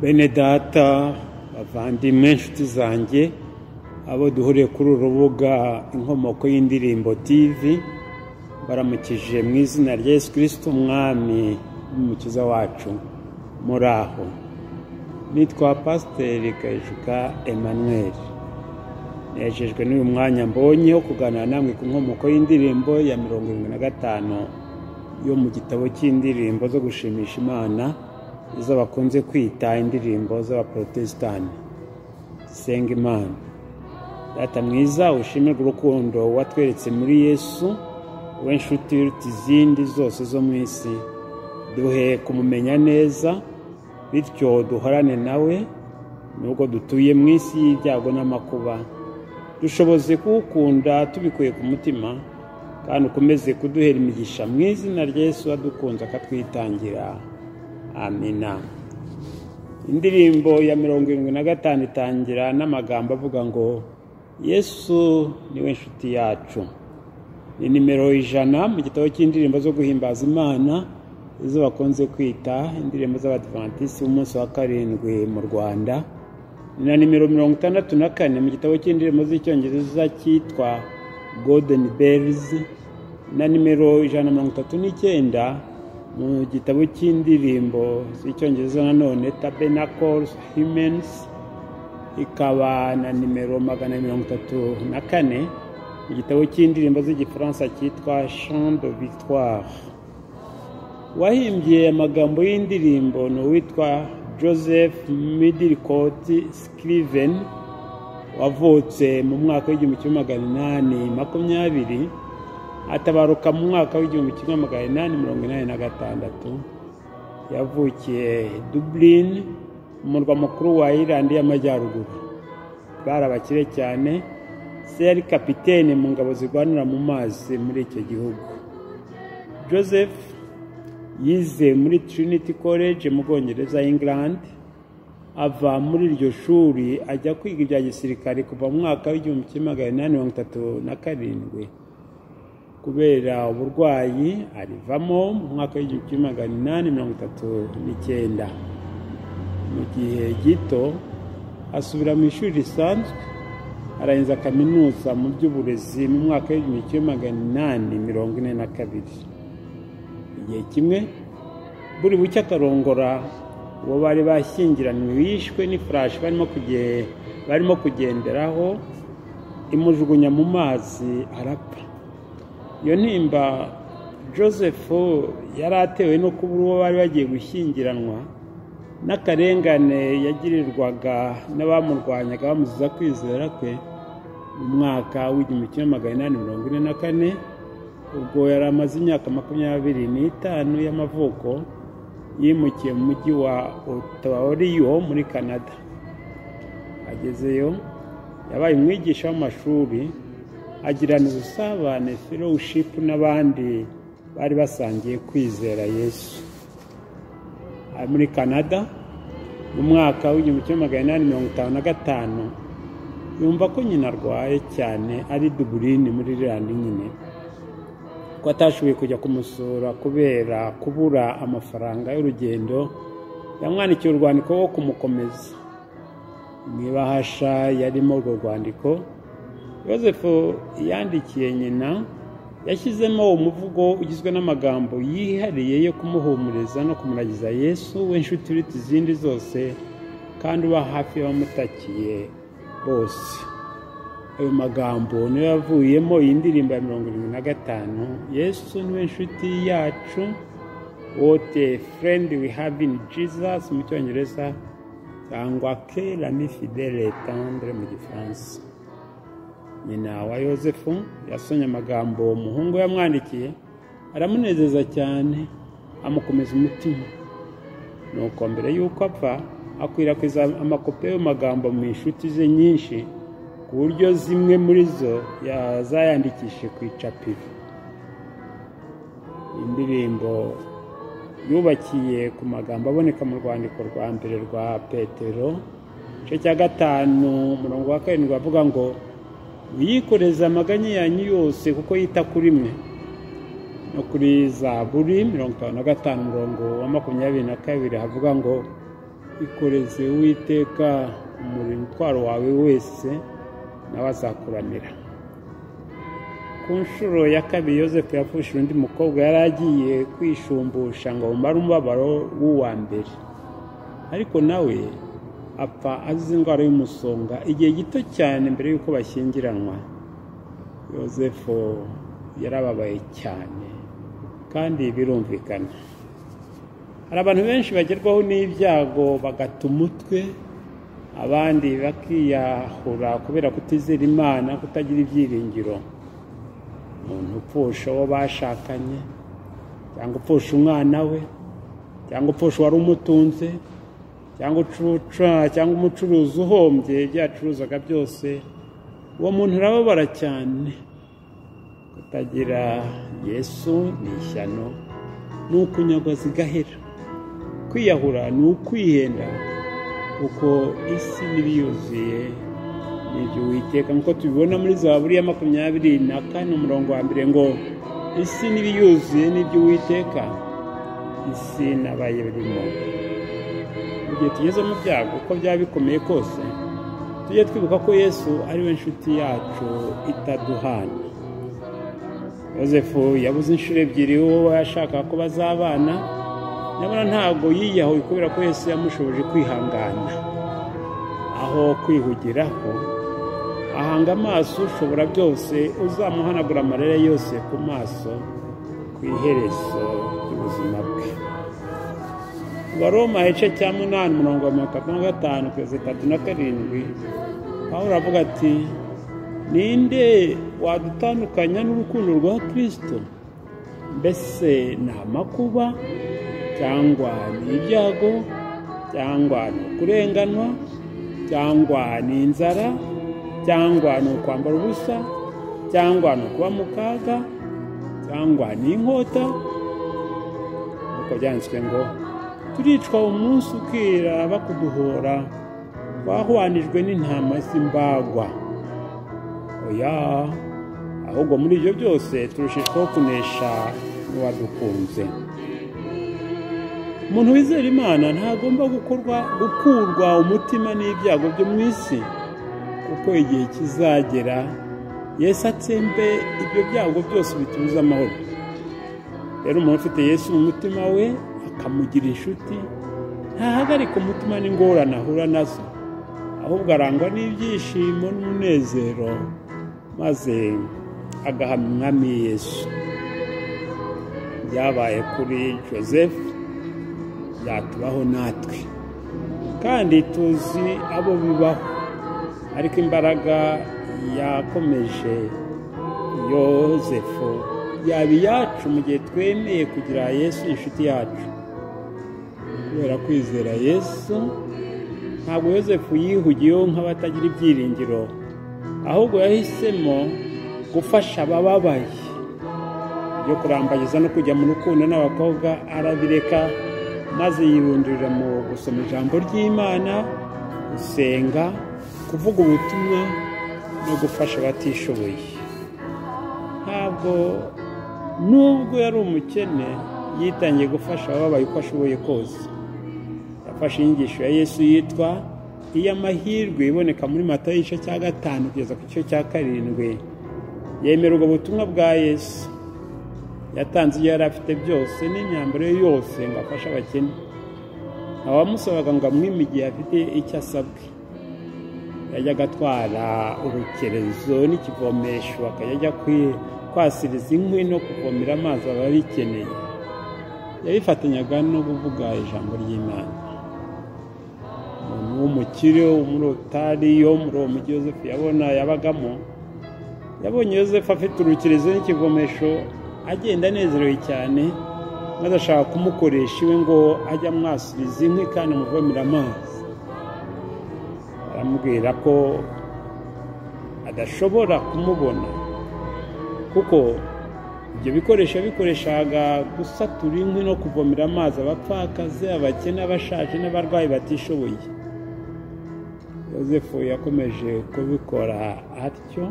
Bene data, bavandimwe, inshuti zanjye, abo duhuriye kuri uru rubuga Inkomoko y'Indirimbo TV, baramukije mu izina rya Yesu Kristo Umwami n'Umukiza wacu. Muri aho nitwa Pasiteri Kayijuka Emmanuel. Nejejwe n'uyu mwanya mbonye wo kuganira namwe ku nkomoko y'indirimbo ya 75 yo mu gitabo cy'indirimbo zo gushimisha Imana, izo bakunze kwita indirimbo z'abaprotestani. Senga Imana. Data mwiza, ushimirwe urukundo watweretse muri Yesu, we nshuti iruta izindi zose zo mu isi. Duhe kumumenya neza, bityo duhorane nawe nubwo dutuye mu isi y'ibyago n'amakuba. Dushoboze kuwukunda tubikuye ku mutima, kandi ukomeze kuduhera imigisha mu izina rya Yesu wadukunze akatwitangira. Amina. Indirimbo ya 75 itangira n'amagambo avuga ngo Yesu niwe nshuti yacu. Ni nimero 100 mu gitabo cy'indirimbo zo guhimbaza Imana, izo bakunze kwita indirimbo z'Abadventisi b'umunsi wa 7 mu Rwanda. Ni na nimero 64 mu gitabo cy'indirimbo z'Icyongereza cyitwa Golden Bells, na nimero 139 mu gitabo cy'indirimbo z'Icyongereza nanone Tabernacle Hymns, ikaba na nimero 234 mu gitabo cy'indirimbo z'Igifaransa cyitwa Chant de Victoire. Wahimbye amagambo y'indirimbo ni uwitwa Joseph Middlecourt Scriven, wavutse mu mwaka w'1820, atabaruka mu mwaka w'1886. Yavukiye Dublin, umurwa mukuru wa Ireland y'Amajyaruguru. Bari abakire cyane, se yari kapitene mu ngabo zirwanira mu mazi muri icyo gihugu. Joseph yize muri Trinity College mu Bwongereza, England. Ava muri iryo shuri ajya kwiga ibya gisirikare kuva mu mwaka w'1837. Kubera uburwayi arivamo mu mwaka w'1839. Mu gihe gito asubira mu ishuri risanzwe, arangiza kaminuza mu by'uburezi mu mwaka w'1842. Igihe kimwe buri bucye akarongora uwo bari bashyingiranywe yishwe n'ifarashi barimo kugenderaho, imujugunya mu mazi arapfa. Iyo ntimba Joseph yari atewe no kubura uwo bari bagiye gushyingiranwa, n'akarengane yagirirwaga n'abamurwanyaga bamuziza kwizera kwe. Mu mwaka w'1844, ubwo yari amaze imyaka 25 y'amavuko, yimukiye mu mujyi wa Ontario muri Canada. Agezeyo yabaye umwigisha w'amashuri, agirana ubusabane fellowship n'abandi bari basangiye kwizera Yesu. Ari muri Canada mu mwaka w'1855, yumva ko nyina arwaye cyane ari Dublin muri Ireland nyine, ko atashoboye kujya kumusura kubera kubura amafaranga y'urugendo. Yamwandikiye urwandiko wo kumukomeza. Mu ibahasha yarimo urwo rwandiko Joseph yandikiye nyina, yashyizemo umuvugo ugizwe n'amagambo yihariye yo kumuhumuriza no kumuragiza Yesu we nshuti iruta izindi zose, kandi uba hafi y'abamutakiye bose. Ayo magambo niyo yavuyemo iyi ndirimbo ya 75, Yesu niwe nshuti yacu, What a friend we have in Jesus mu Cyongereza, cyangwa Quel ami fidèle et tendre mu Gifaransa. Nyina wa Yosefu yasomye amagambo umuhungu yamwandikiye, aramunezeza cyane, amukomeza umutima. Nuko mbere y'uko apfa, akwirakwiza amakopi y'ayo magambo mu inshuti ze nyinshi, ku buryo zimwe muri zo yazayandikishije ku icapiro. Indirimbo yubakiye ku magambo aboneka mu rwandiko rwa mbere rwa Petero, igice cya 5 umurongo wa 7, avuga ngo wiyikoreza amaganya yanyu yose kuko yita kuri mwe. No kuri Zaburi 55 umurongo wa 22 havuga ngo Ikoreze Uwiteka umutwaro wawe wese, nawe azakuramira. Ku nshuro ya kabiri Yozefu yapfushije undi mukobwa yari agiye kwishumbusha ngo bumare umubabaro w'uwa mbere, ariko nawe apfa azize indwara y'umusonga igihe gito cyane mbere y'uko bashyingiranwa. Yozefu yarababaye cyane kandi birumvikana. Hari abantu benshi bagerwaho n'ibyago bagata umutwe, abandi bakiyahura kubera kutizera Imana, kutagira ibyiringiro. Umuntu upfusha uwo bashakanye, cyangwa upfusha umwana we, cyangwa upfusha uwari umutunze, cyangwa umucuruzi uhombye ibyo yacuruzaga byose, uwo muntu arababara cyane. Kutagira Yesu ni ishyano, ni ukunyagwa zigahera. Kwiyahura ni ukwihenda, kuko isi n'ibiyuzuye n'ibyo Uwiteka, nk'uko tubibona muri Zaburi ya 24 umurongo wa 1 ngo isi n'ibiyuzuye n'ibyo Uwiteka, isi n'abayirimo. Mu gihe tugeze mu byago, uko byaba bikomeye kose, tujye twibuka ko Yesu ari we nshuti yacu itaduhana. Yozefu yabuze inshuro ebyiri uwo yashakaga ko bazabana, nyamara ntabwo yiyahuye kubera ko Yesu yamushoboje kwihangana. Aho kwihugiraho, ahanga amaso ushobora byose, uzamuhanagura amarira yose ku maso ku iherezo ry'ubuzima bwe. Abaroma igice cya 8 umurongo wa 35 kugeza 37, Pawulo avuga ati: ninde wadutandukanya n'urukundo rwa Kristo? Mbese ni amakuba, cyangwa ni ibyago, cyangwa ni ukurenganwa, cyangwa ni inzara, cyangwa ni ukwambara ubusa, cyangwa ni ukuba mu kaga, cyangwa ni inkota? Uko byanditswe ngo turicwa umunsi ukira bakuduhora, twahwanijwe n'intama z'imbagwa. Oya, ahubwo muri ibyo byose turushijweho kunesha n'uwadukunze. Umuntu wizera Imana ntagomba gukurwa umutima n'ibyago byo mu isi, kuko igihe kizagera Yesu atsembe ibyo byago byose bitubuza amahoro. Rero umuntu ufite Yesu mu mutima we akamugira inshuti, ntahagarika umutima n'ingorane ahura nazo, ahubwo arangwa n'ibyishimo n'umunezero, maze agahamya Umwami Yesu. Byabaye kuri Joseph, byatubaho natwe, kandi tuzi abo bibaho. Ariko imbaraga yakomeje Yozefu yaba iyacu mu gihe twemeye kugira Yesu inshuti yacu. Kubera kwizera Yesu, ntabwo Yozefu yihugiyeho nk'abatagira ibyiringiro, ahubwo yahisemo gufasha abababaye. Ibyo kurambagiza no kujya mu rukundo n'abakobwa arabireka, maze yirundurira mu gusoma ijambo ry'Imana, gusenga, kuvuga ubutumwa no gufasha abatishoboye. Ntabwo nubwo yari umukene, yitangiye gufasha abababaye uko ashoboye kose. Yafashe inyigisho ya Yesu yitwa iy'amahirwe iboneka muri Matayo igice cya 5 kugeza ku gice cya 7. Yemera ubwo butumwa bwa Yesu. Yatanze ibyo yari afite byose n'imyambaro ye yose ngo afashe abakene. Abamusabaga ngo amwime igihe afite icyo asabwe. Yajyaga atwara urukerezo n'ikivomesho, akajya ajya kwasiriza inkwi no kuvomera amazi ababikeneye. Yabifatanyaga no kuvuga ijambo ry'Imana. Umuntu w'umukire wo muri Otariyo, muri uwo mujyi Yozefu yabagamo, yabonye Yozefu afite urukerezo n'ikivomesho agenda anezerewe cyane, maze ashaka kumukoresha iwe ngo ajye amwasiriza inkwi kandi amuvomera amazi. Aramubwira ko adashobora kumubona, kuko ibyo bikoresho bikoreshaga gusatura inkwi no kuvomera amazi abapfakazi, abakene, abashaje n'abarwayi batishoboye. Yozefu yakomeje kubikora atyo,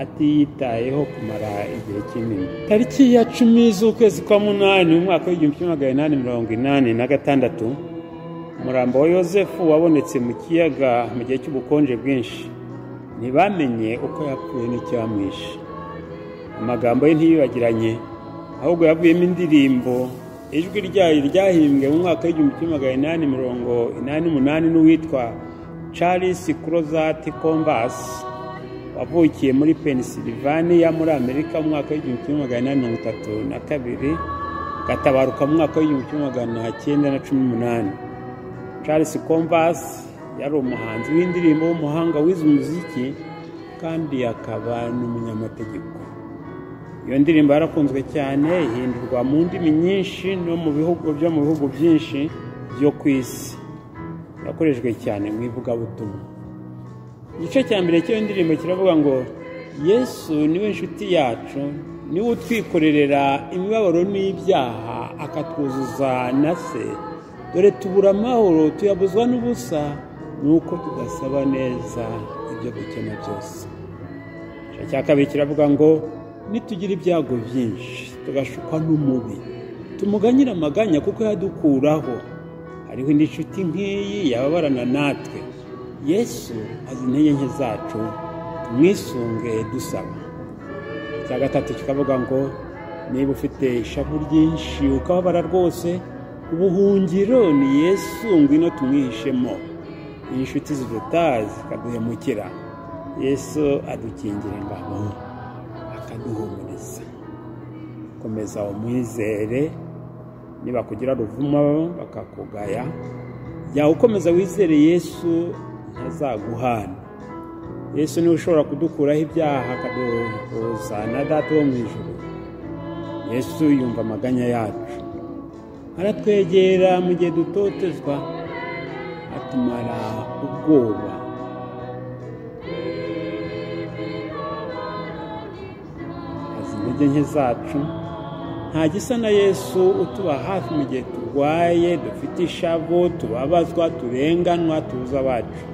atiyitayeho kumara igihe kinini. Tariki ya 10 z'ukwezi kwa 8 mu mwaka w'igihumbi kimwe magana inani mirongo inani na gatandatu, Umurambo wa Yozefu wabonetse mu kiyaga mu gihe cy'ubukonje bwinshi. Ntibamenye uko yapfuye n'icyamwishe. Amagambo ye ntiyibagiranye, ahubwo yavuyemo indirimbo. Ijwi ryayo ryahimbwe mu mwaka w'1888 n'uwitwa Charles Crozat Converse, wavukiye muri Pennsylvania muri Amerika mu mwaka w'1832, gatabaruka mu mwaka w'1918. Charles Converse yari umuhanzi w'indirimbo w'umuhanga wize umuziki kandi akaba n'umunyamategeko. Iyo ndirimbo yarakunzwe cyane, ihindurwa mu ndimi nyinshi no mu bihugu byo mu bihugu byinshi byo ku isi. Yakoreshejwe cyane mu ivugabutumwa. Igice cya mbere cy'iyo ndirimbo kiravuga ngo: Yesu niwe nshuti yacu, niwe utwikorerera imibabaro n'ibyaha akatwuzuza na se. Dore tubura amahoro, tuyabuzwa n'ubusa, nuko tudasaba neza ibyo dukena byose. Igice cya kabiri kiravuga ngo: nitugira ibyago byinshi tugashukwa n'umubi, tumuganyira amaganya kuko yadukuraho. Hariho indi nshuti nk'iyi yababarana natwe. Yesu azi intege nke zacu, tumwisunge dusaba. Icya gatatu kikavuga ngo: niba ufite ishavu ryinshi ukababara rwose, ubuhungiro ni Yesu, ngwino tumwihishemo. Iyi nshuti ziduta zikaduhemukira, Yesu adukingira ingabo akaduhumuriza. Komeza umwizere, niba kugira ruvumo bakakugaya, jya ukomeza wizere Yesu, ntazaguhana. Yesu niwe ushobora kudukuraho ibyaha akaduhuza na Data wo mu ijuru. Yesu yumva amaganya yacu, aratwegera mu gihe dutotezwa, atumara ubwoba. Azi intege nke zacu. Nta gisa na Yesu utuba hafi mu gihe turwaye, dufite ishavu, tubabazwa, turenganwa, tubuza abacu.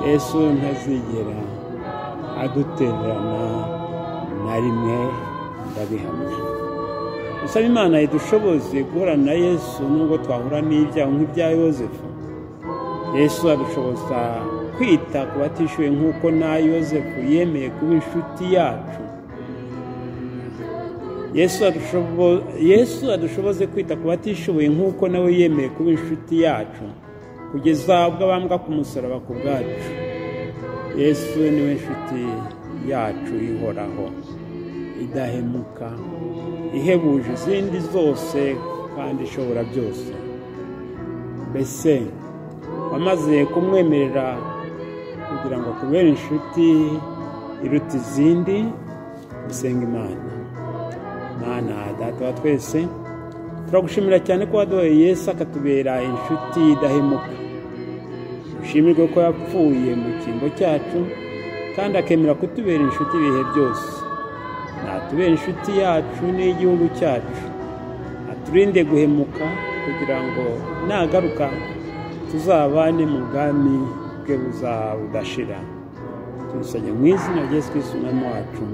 Yesu ntazigera adutererana na rimwe, ndabihamya. Dusaba Imana idushoboze guhorana na Yesu nubwo twahura n'ibyago nk'ibya Yozefu. Yesu adushoboza kwita ku batishyuye nk'uko na Yozefu yemeye kuba inshuti yacu. Yesu adushoboze kwita ku batishoboye nk'uko nawe yemeye kuba inshuti yacu, kugeza ubwo abambwa ku musaraba ku bwacu. Yesu niwe nshuti yacu ihoraho, idahemuka, ihebuje izindi zose kandi ishobora byose. Mbese wamaze kumwemerera kugira ngo akubere inshuti iruta izindi? Dusenga Imana. Mana Data wa twese, turagushimira cyane ko waduhaye Yesu akatubera inshuti idahemuka. Ushimirwe ko yapfuye mu cyimbo cyacu kandi akemera kutubera inshuti ibihe byose. Natubere inshuti yacu n'igihugu cyacu, aturinde guhemuka kugira ngo nagaruka tuzabane mu bwami bwe buzabudashira. Tubisabye mu izina rya Yesu Kristo Umwami wacu,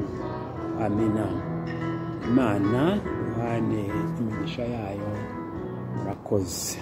amina. Imana duhane imigisha yayo. Murakoze.